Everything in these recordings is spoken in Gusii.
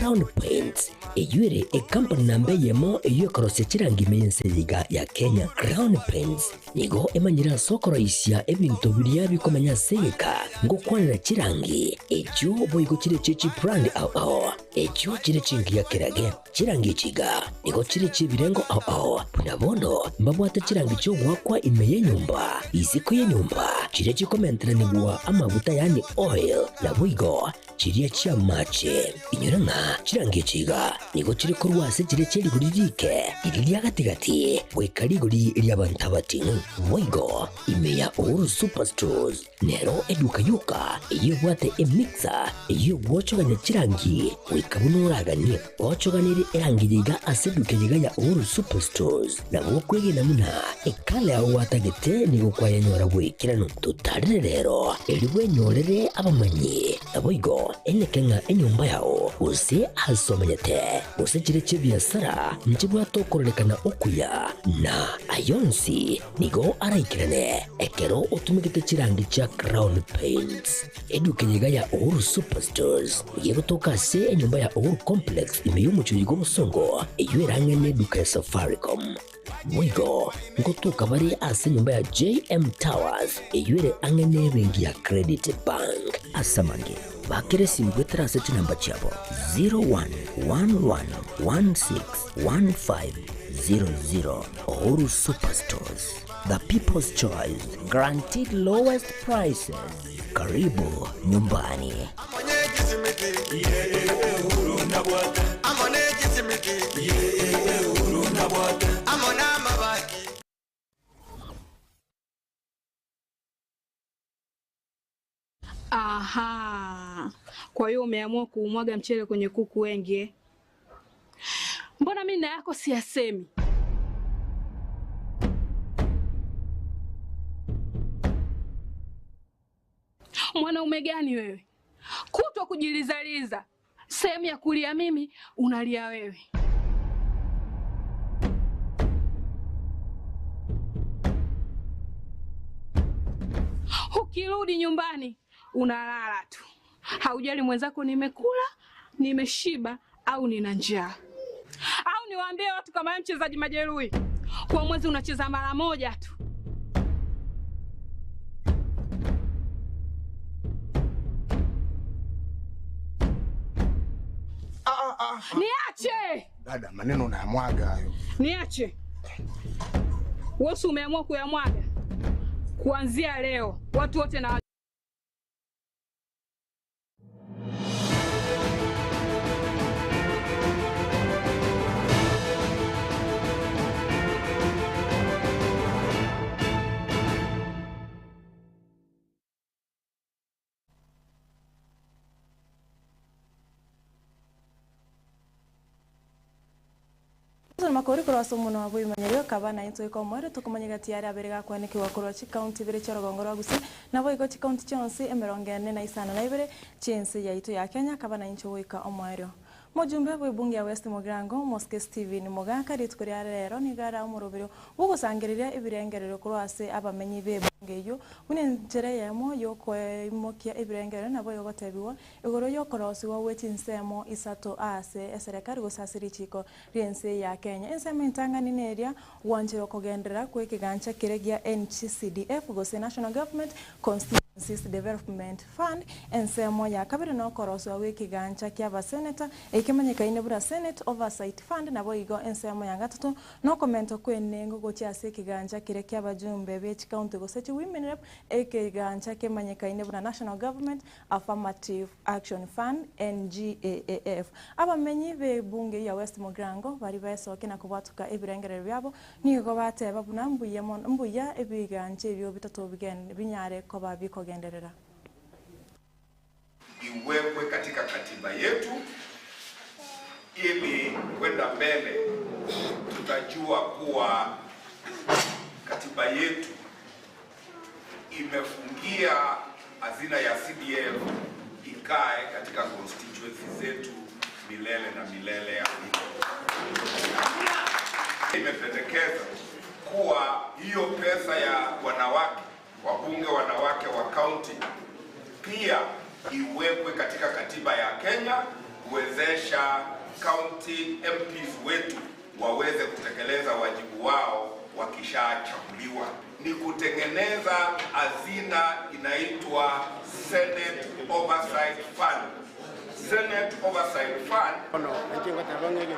Crown Paints, eyio ere ekampani namba eyemo eyio ekorosia chirangi ime y'ense eye iga ya Kenya. Crown Paints nigo emanyire ase okoroisia ebinto biria bikomenya ase egeka, ngokwanera chirangi echio boigo chire chie chibrand ao ao, echio chire chingiya kerage. Chirangi echi iga nigo chire chi'ebirengo ao ao, buna bono mbabwate chirangi chi'ogoakwa ime y'enyomba, isiko y'enyomba, chiria chikomenteranigwa amaguta yaani oil, naboigo chiria chi'amache. Inyora ng'a chirangi echi iga nigo chire korwa ase chiria chie rigori riike, riria ria gati-gati, goika rigori ri'abanto abating'u. Boigo ime ya Uhuru Superstores Nero eduka yoka eyio ebwate emixer eyio egwochogania chirangi goika buna oraganie. Ochoganerie erangi eye iga ase eduka eye iga ya Uhuru Superstores, nabo okwegena buna ekala yao gwatagete nigo kwayenyora bw'ekeranu. Totarere rero erio bwenyorere abamanyi, naboigo eneke ng'a enyomba yao gose ase omenyete gose chire chi'ebiasara nchibwate okororekana okuya, na ayonsi Nigo araikerane ekero otumegete chirangi chia Crown Paints. Eduka eye iga ya Uhuru Superstores nigo egotoka ase enyomba ya Uhuru Complex ime y'omochie oyo bw'obosongo eyio ere ang'e n'eduka ya Safaricom. Boigo ngotoka bare ase enyomba ya JM Towers eyio ere ang'e n'ebenki ya Credit Bank. Ase amange, bakera esimu goetera ase chinamba chiabo 0111161500. Uhuru Superstores, the people's choice, guaranteed lowest prices. Karibu nyumbani. Aha, kwa hiyo umeamua kuumwaga mchele kwenye kuku wengi eh? Mbona mimi na yako siyasemi? Mwanaume gani wewe, kutwa kujilizaliza, sehemu ya kulia mimi unalia wewe. Ukirudi nyumbani unalala tu, haujali mwenzako nimekula, nimeshiba au nina njaa. Au niwaambie watu kama wewe mchezaji majeruhi, kwa mwezi unacheza mara moja tu. Niache! Dada, maneno unayamwaga hayo. Niache. Wewe umeamua kuyamwaga. Kuanzia leo watu wote na Johnson Makori korwa ase omonwa bw'ebimanyerio akaba naintwe goika omoerio tokomanya egati y'aria abere gakwanekigwa korwa chikaunti ibere chi'orogongo rwa Gusii, naboigo chikaunti chionsi emerongo ene na isano na ibere chi'ense yaito ya Kenya akaba nainche goika omoerio. Mojumbe bw'ebunge ya West Mugirango, Omosike Stephen Mogaka rituko ria rero nigo are omoroberio bw'ogosangereria ebirengererio korwa ase abamenyi b'ebunge eyio buna enchera eyemo y'okoimokia ebirengererio naboigo gotebigwa igoro y'okorosigwa gwe chinsemo isato ase eserekari gose ase richiko ri'ense ya Kenya. Ensemo entang'ani neria gwanchera okogenderera kw'ekegancha keria gia NGCDF gose National Government Constituencies Development Fund. Ensemo ya kabere nokoroswa gw'ekegancha ki'abaseneta ekemanyekaine buna Senate Oversight Fund naboigo ensemo ya gatato nokomentwa kw'enengo gochia ase ekegancha keria ki'abajumbe be chikaunti gose chi Women Rep ekegancha kemanyekaine buna National Government Affirmative Action Fund, NGAAF. Abamenyi b'ebunge ya West Mugirango baria besokia na kobwatoka ebirengererio biabo nigo bateba buna mbuya mono mbuya ebigancha ebio bitato binyare koba bikogenderera. Iwekwe katika katiba yetu ili kwenda mbele tutajua kuwa katiba yetu imefungia hazina ya CDF ikae katika constituency zetu milele na milele. Amina. Imependekeza kuwa hiyo pesa ya wanawake, wabunge wanawake wa county pia iwekwe katika katiba ya Kenya. kuwezesha county MPs wetu waweze kutekeleza wajibu wao wakishachaguliwa. Ni kutengeneza hazina inaitwa Senate Oversight Fund. Senate Oversight Fund. No, I think what I'm going to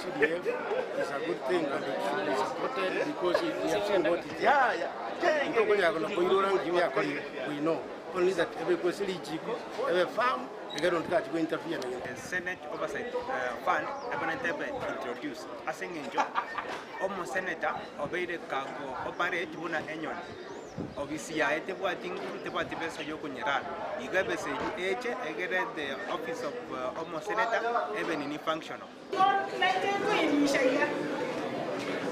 CDF is a good thing and it should be supported because we have seen what it is. Yeah, yeah. We know. Only that every every farm, they don't touch go interfere. The Senate Oversight Fund ebanatebe introduce aseng'encho omo senator obeire kago operate buna enyon ofisi yaye tebwati nguru tebwati besa yokonyerana iga ebesa eyu eche egere the office of omo senator ebe nini functional.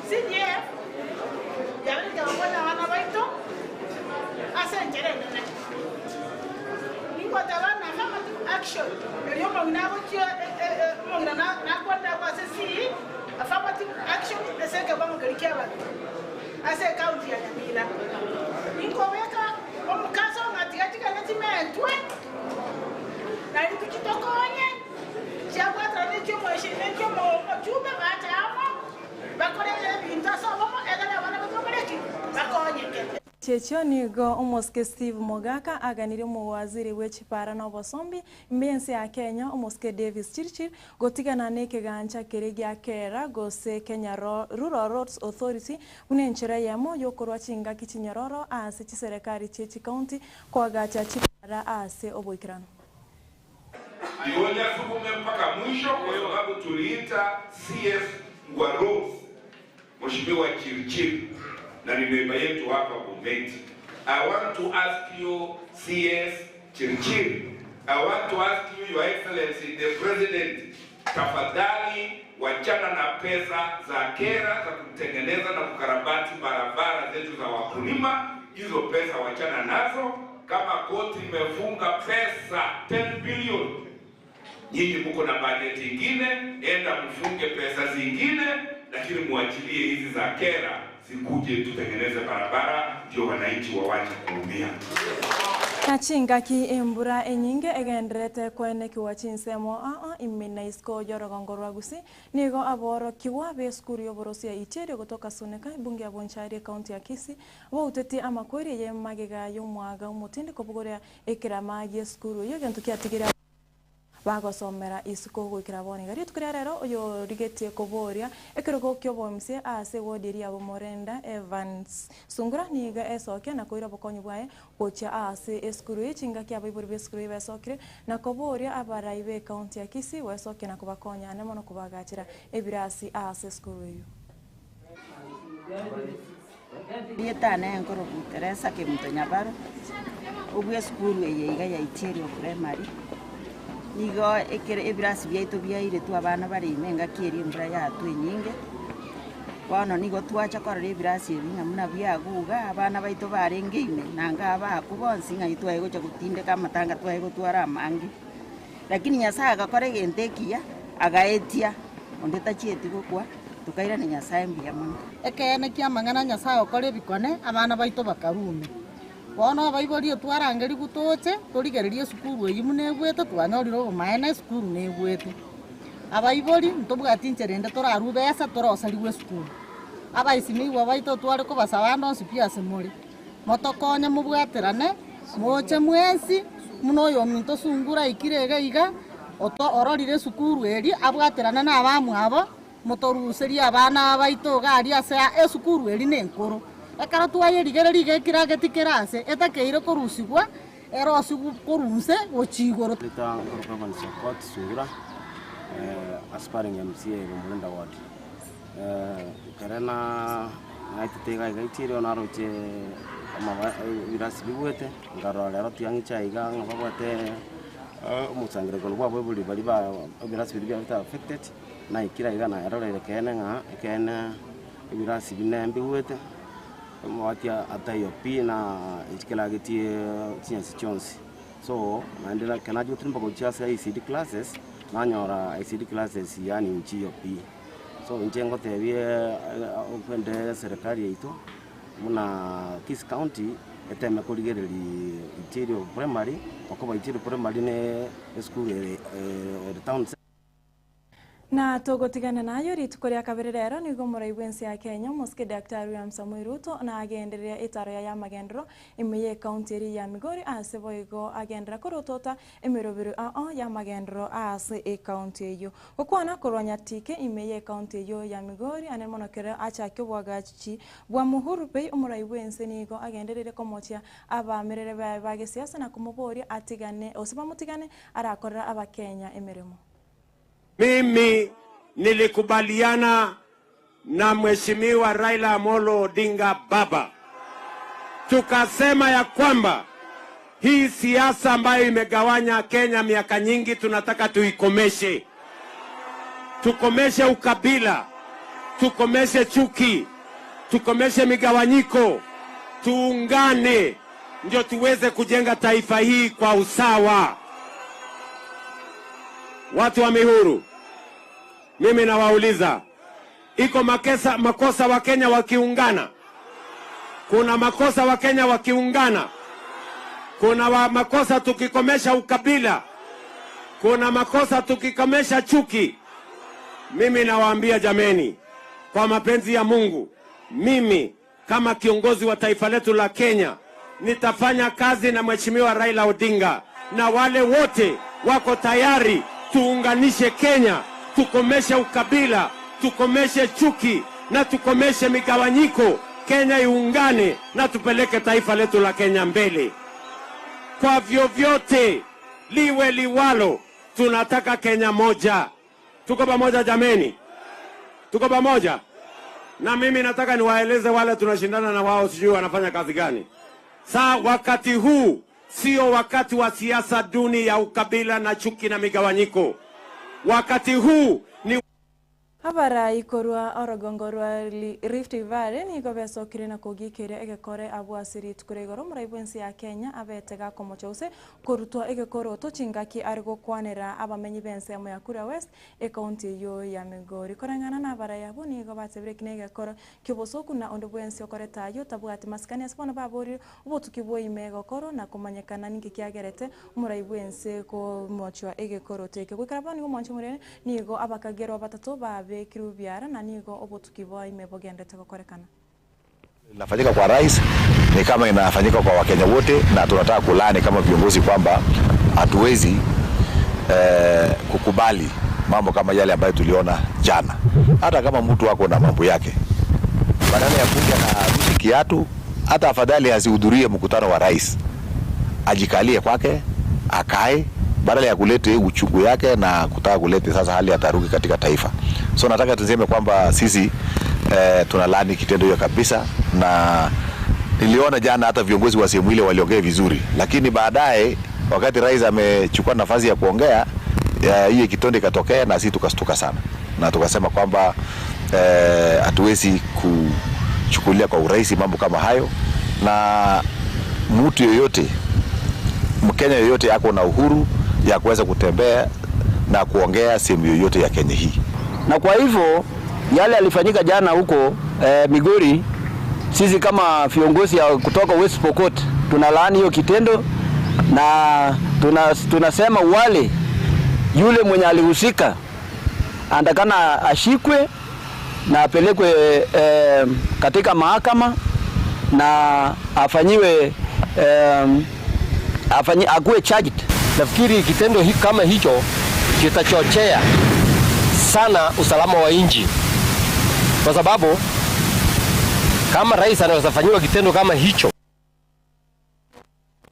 CDF yabigabakonya abana baito ase enchera enene ningotabana affirmative action erio omong'ina agochia omong'ina nakwenda ase C affirmative action ase ekebango keria kia abanto ase ekaunti ya Nyamira ninkobeka omukaso ng'a tiga chigende chimentwe nari tuchitokonye chiabwatana nechio omochumbe bacha amo bakorere ebinto ase obomo egere abana batokoreki bakonyeke. Chechio nigo omosike Steve Mogaka aganire omowaziri bw'echipara na obosombi mbense ya Kenya omosike Davis Chirchir gotigana n'ekegancha kere gia kera gose Kenya Rural Roads Authority buna enchera yamo yokorwa chingaki chinyororo ase chiserekari chie chikaunti koagacha chipara ase oboikerano. Igonya sukume mpaka mwisho kwa sababu tuliita CS wa Roads Mheshimiwa Chirchir na ni neighbor yetu hapa Bomet. I want to ask you CS Chirchir, I want to ask you Your Excellency the President, tafadhali wachana na pesa za kera za kutengeneza na kukarabati barabara zetu za wakulima. Hizo pesa wachana nazo. Kama koti imefunga pesa 10 billion, nyinyi mko na budget ingine, enda mfunge pesa zingine, lakini muachilie hizi za kera zikuje tutengeneze barabara ndio wananchi wawache kuumia. Na chingaki embura enyinge egenderete kwenekiwa chinsemo aa imina isiko yorogongo rwa Gusii nigo aborokiwa b'esukuru y'oborosi ya Icherio gotoka Suneka ebunge ya Bonchari ekaunti ya Kisii bauteti amakweri y'emagega y'omwaga omotindi kobogoria ekerama gi'esukuru eyo egento kiatigire bagosomera isiko goikera bono iga rituko ria rero oyo rigetie koboria ekerogo kia obomisia ase wodi eria ya Bomorenda Evans Sungura niga esokia na koira obokonyi bwaye gochia ase esukuru eye chingaki abaibori ba esukuru eye besokire na koboria abarai ba ekaunti ya Kisii gwesokia na kobakonya ane mono kobagachera ebirasi ase esukuru eyo. Rietane enkoro Teresa Kemunto Nyabaro obwa esukuru eye iga ya Icherio Primary nigo ekere ebirasi biaito biairetwe abana barime engaki eria embura yatwa enyinge bono nigo twacha korora ebirasi ebi ng'a buna biaguga abana baito barenge ime nanga abaku bonsi ng'ai twaye gocha gotindeka amatanga twaye gotwara amange lakini Nyasaye agakora egento ekiya agaetia onde tachieti gokwa tukairana Nyasaye mbuya mono. Ekeene kia amang'ana Nyasaye okora ebikone abana baito bakarume bono abaiborie twarangeri gutoche torigererie esukuru eywo buna ebwete twanyorire obomaene esukuru nebwete abaibori ntobwati nchera ende torarue besa toroseriwe esukuru abaisimiwa baito tware kobasaba ande onsi pi ase more motokonye mobwaterane moche mwensi muno oyo ominto Sungura aikire iga iga ororire esukuru eri abwaterane na abamwabo motoruserie abana baito iga aria ase esukuru eri na enkoro ekero twayerigereria iga ekirageti kere ase etakeire korusigwa erosigwa korunse gochia igoro. Leta Ngoroko Evans Okot Sungura aspiring MCA Bomorenda Ward. Kere na naitete iga iga ichirio naroche ebirasi bibwete nkarora rero tiang'icha iga ng'a babwate omochangerekano bwabo bori bari ba ebirasi biria biabete affected naikire iga naeroreire keene ng'a ekeene ebirasi bine mbibwete omobati ataiyo pi na ekeragetie chinyasi chionsi so naende ekero nachi gochia ase ICD classes nanyora ICD classes yaani nchiyo pi so inche ngotebie okwende serikali yaito muna Kisii County eteme korigereria Itirio Primary, okoba Itirio Primary ne esukuru ere ere town center. Na togotigana nayo rituko ria kabere rero nigo omorai bw'ense ya Kenya omosike Daktari William Samoei Ruto nagendereria etaro yaye y'amagenderero ime y'ecounty eria ya Migori ase boigo agenderera korotota emerobero ao y'amagenderero ase ecounty eyio. Gokwana korwa Nyatike ime y'ecounty eyio ya Migori ane mono kero achakia oboagachi bwa Muhuru Bei omorai bw'ense nigo agendereire komochia abamerere baye ba gesiasa na komoboria atigane gose bamotigane arakorera abakenya emeremo. Mimi nilikubaliana na Mheshimiwa Raila Amolo Odinga baba, tukasema ya kwamba hii siasa ambayo imegawanya Kenya miaka nyingi tunataka tuikomeshe. Tukomeshe ukabila, tukomeshe chuki, tukomeshe migawanyiko, tuungane ndio tuweze kujenga taifa hii kwa usawa. Watu wa Mihuru, mimi nawauliza, iko makesa, makosa wa Kenya wakiungana? Kuna makosa wa Kenya wakiungana? Kuna wa makosa tukikomesha ukabila? Kuna makosa tukikomesha chuki? Mimi nawaambia jameni, kwa mapenzi ya Mungu, mimi kama kiongozi wa taifa letu la Kenya nitafanya kazi na Mheshimiwa Raila Odinga na wale wote wako tayari tuunganishe Kenya, tukomeshe ukabila, tukomeshe chuki na tukomeshe migawanyiko. Kenya iungane na tupeleke taifa letu la Kenya mbele. Kwa vyovyote liwe liwalo, tunataka Kenya moja. Tuko pamoja jameni? Tuko pamoja? Na mimi nataka niwaeleze wale tunashindana na wao, sijui wanafanya kazi gani. Saa wakati huu sio wakati wa siasa duni ya ukabila na chuki na migawanyiko. Wakati huu ni Abarai korwa orogongo rwa Rift Valley nigo besokire na kogikeria egekore abwo ase rituko ria igoro omorai bwa ense ya Kenya abete gakomocha gose korutwa egekoroto chingaki are gokwanera abamenyi ba ensemo ya Kuria West ecounty eywo ya Migori. Koreng'ana na abarai abwo nigo batebire ki na egekoro kia obosoku na onde bwensi okoreta aywo otabwati masikani ase bono baborire obotuki bwa ime egokoro na komanyekana ninki kiagerete omorai bwa ense komochwa egekoroto eke. Goikera bono nigo omwancho omorere nigo abakagerwa batato babekirwe biara na nigo obotuki bwa ime bogendete gokorekana. Inafanyika kwa rais ni kama inafanyika kwa Wakenya wote, na tunataka kulaani kama viongozi kwamba hatuwezi eh, kukubali mambo kama yale ambayo tuliona jana. Hata kama mtu ako na mambo yake, badala ya kuja na arushe kiatu, hata afadhali asihudhurie mkutano wa rais, ajikalie kwake akae, badala ya kuleta uchungu yake na kutaka kuleta sasa hali ya taharuki katika taifa. So nataka tuseme kwamba sisi eh, tunalaani kitendo hiyo kabisa, na niliona jana hata viongozi wa sehemu ile waliongea vizuri, lakini baadaye wakati rais amechukua nafasi ya kuongea hiyo kitendo ikatokea, na sisi tukastuka sana na tukasema kwamba hatuwezi kuchukulia kwa urahisi mambo kama hayo, na mtu yoyote Mkenya yoyote ako na uhuru ya kuweza kutembea na kuongea sehemu yoyote ya Kenya hii. Na kwa hivyo yale yalifanyika jana huko Migori, sisi kama viongozi ya kutoka West Pokot tunalaani hiyo kitendo na tunasema wale yule mwenye alihusika andakana ashikwe na apelekwe katika mahakama na afanyiwe akuwe charged. Nafikiri kitendo kama hicho kitachochea sana usalama wa nchi, kwa sababu kama rais anaweza fanyiwa kitendo kama hicho.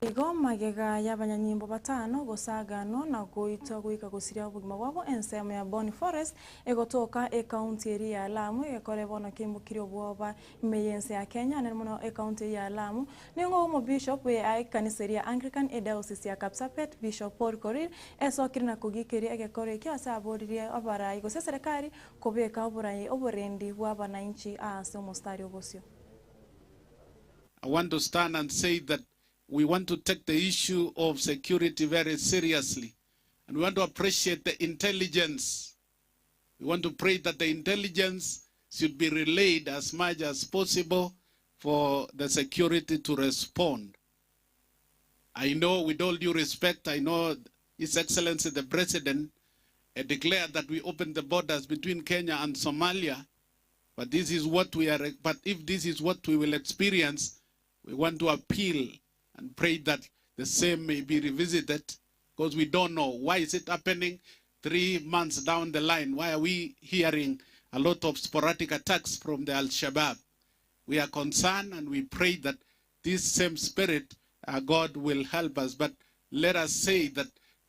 Igo magega y'abanyanyimbo batano gosaganwa na goitwa goika gosiria obogima bwabo ensemo ya Boni Forest egotoka ecounty eri ya Lamu egekore bono keimbukire obwoba ime y'ense ya Kenya nere mono ecounty ya Lamu nigo omo bishop we ekanisa eri ya Anglican ediocese ya Kapsabet Bishop Paul Korir esokire na kogikeria egekoro ekio ase aboririe abarai gose eserekari kobeka oborai oborendi bwa abananchi ase omostari obosio. I want to stand and say that we want to take the issue of security very seriously. And we want to appreciate the intelligence. We want to pray that the intelligence should be relayed as much as possible for the security to respond. I know, with all due respect, I know His Excellency the President declared that we opened the borders between Kenya and Somalia, but this is what we are, but if this is what we will experience, we want to appeal and pray that the same may be revisited because we don't know why is it happening 3 months down the line. Why are we hearing a lot of sporadic attacks from the Al-Shabaab? We are concerned and we pray that this same spirit, God will help us. But let us say that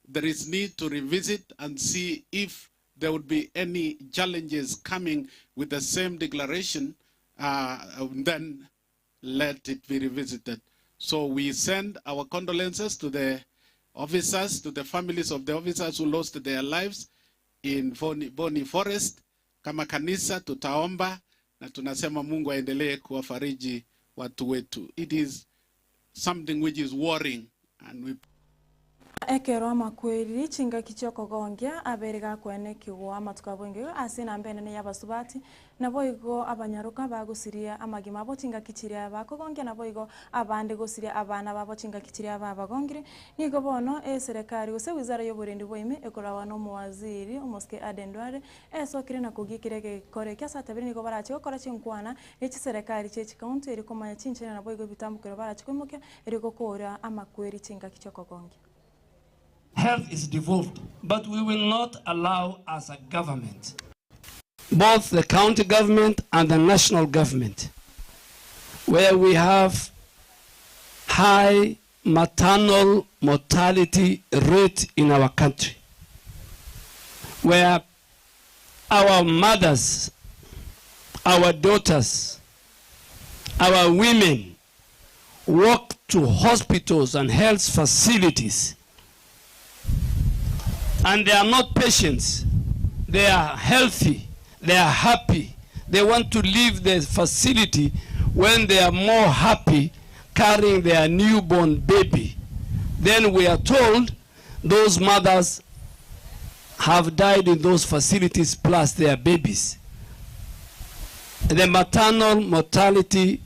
there is need to revisit and see if there would be any challenges coming with the same declaration, then let it be revisited. So we send our condolences to the officers, to the families of the officers who lost their lives in Boni Forest. Kama kanisa tutaomba na tunasema Mungu aendelee kuwafariji watu wetu. It is something which is worrying and we Ekero amakweri chingaki chiokogongia abere gakwene kigwa amatuko abwenge ase enamba enene y'abasubati nabo igo abanyaroka bagosiria amagima abo chingaki chiria bakogongia nabo igo abande gosiria abana babo chingaki chiria babagongire nigo bono eserekari gose wizara y'oborendi bwaime ekorawa n'omowaziri omosike Aden Duale esokire na kogikire gekore kiasatabire nigo barache gokora chinkwana echiserekari chie chikaunti eri komanya chinchera nabo igo ebitambukero barache koimokia eri gokora amakweri chingaki chiokogongia. Health is devolved, but we will not allow as a government, both the county government and the national government, where we have high maternal mortality rate in our country, where our mothers, our daughters, our women walk to hospitals and health facilities, and they are not patients. They are healthy, they are happy. They want to leave the facility when they are more happy carrying their newborn baby. Then we are told those mothers have died in those facilities plus their babies. The maternal mortality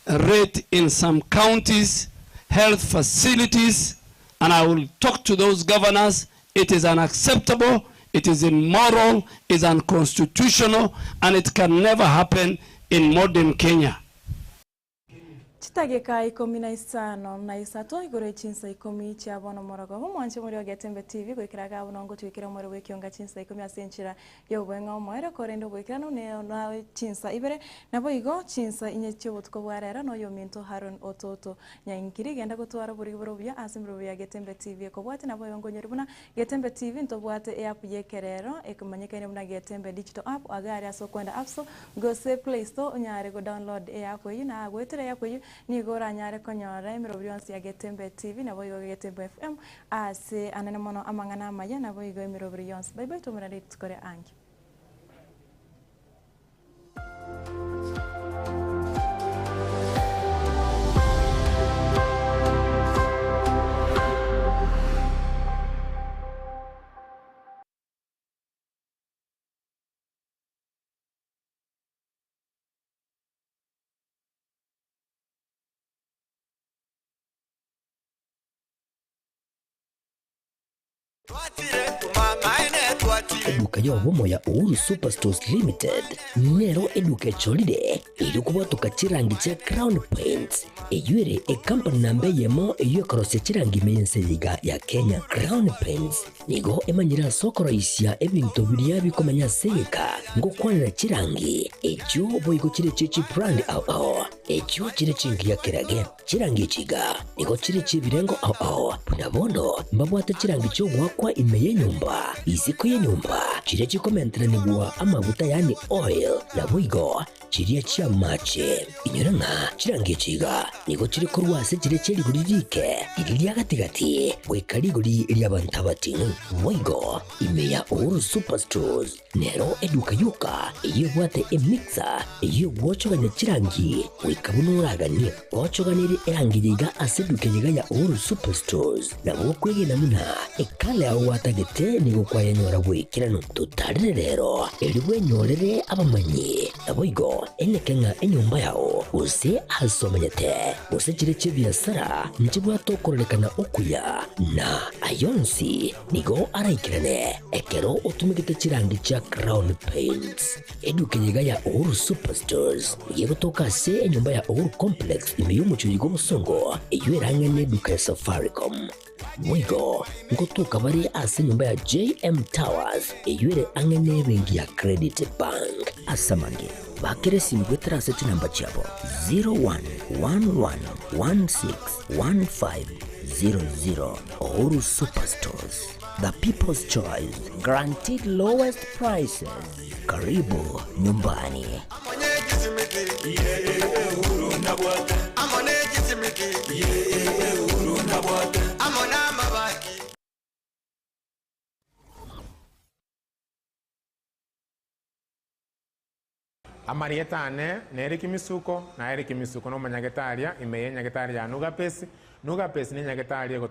rate in some counties, health facilities, and I will talk to those governors, it is unacceptable, it is immoral, it is unconstitutional, and it can never happen in modern Kenya. Chitageka ikumi na isano na isato igoro chinsa ikumi chiabono morogo omwanche muri Getembe TV gwikiraga abonongo twikira omwero bwekionga chinsa ikumi ase enchera yobwenga omwero korende obwekirano na chinsa ibere nabo igo chinsa inye chiobotuko bwa rero noyo minto Haron Ototo Nyankiri genda gotwara buri buro buya ase mbiru ya Getembe TV kobwate nabo yongonyori buna Getembe TV ntobwate app yekerero ekumanyekane buna Getembe digital app agari ase okwenda App Store gose Play Store onyare go download app eyu na gwetera app eyu nigo oranyare konyora emirobiri yonsi ya Getembe TV nabo igo Getembe FM ase anene mono amang'ana amaya nabo igo emirobiri yonsi. Bye bye, tumurare tukore ange. Eduka y'obomo ya Uhuru Superstores Limited nero eduka echolire eri kubwatuka chirangi chia Crown Paints eywo ere ekampani namba eyemo eywo ekorosia chirangi ime y'ense yiga ya Kenya. Crown Paints nigo emanyire ase okoroisia ebinto biria bikomenya ase egeka ngokwanera chirangi echio boigo chire chie chibrand ao ao echio chire chingiya kerage chirangi echiga nigo chire chiebirengo ao ao buna bono mbabwate chirangi chiogwakwa ime y'enyomba isiko y'enyomba chiria chikomenteranigwa amaguta yani oil naboigo chiria chia mache inyora ng'a chirangi echiga nigo chiri korwa ase chire chierigori rike riri ria gatigati goika rigori ria abanto abating'u boigo ime ya Uhuru Superstores nero eduka yoka eywo ebwate emixer eywo egwochogania chirangi goika buna oraganie gochoganere erangi yiga ase eduka yiga ya Uhuru Superstores nabo okwegena muna ekala yao gwatagete nigo kwayenyora bwekirano totarire rero eri bwenyorere abamanyi nabo igo eneke ng'a enyomba yao Gose ase omenyete, gose chire chi'ebiasara nchibwate okororekana okuya, na ayonsi nigo araikerane ekero otumegete chirangi chia Crown Paints. Eduka eye iga ya Uhuru Superstores nigo egotoka ase enyomba ya Uhuru Complex ime y'omochie oyiga obosongo, eyio erang'e neduka ya Safaricom. Boigo ngotoka bare ase enyomba ya JM Towers eyio ere ang'e nebenki ya Credit Bank. Ase amange, bakera esimi goetera ase chinamba chiabo 0111161500. Uhuru Superstores, the people's choice, guaranteed lowest prices. Karibu nyumbani. Amarieta ane nere Kimisuko, na ere Kimisuko nomonyagetari ime y'enyagetari ya Nugapesi. Nugapesi nenyagetari egotoka.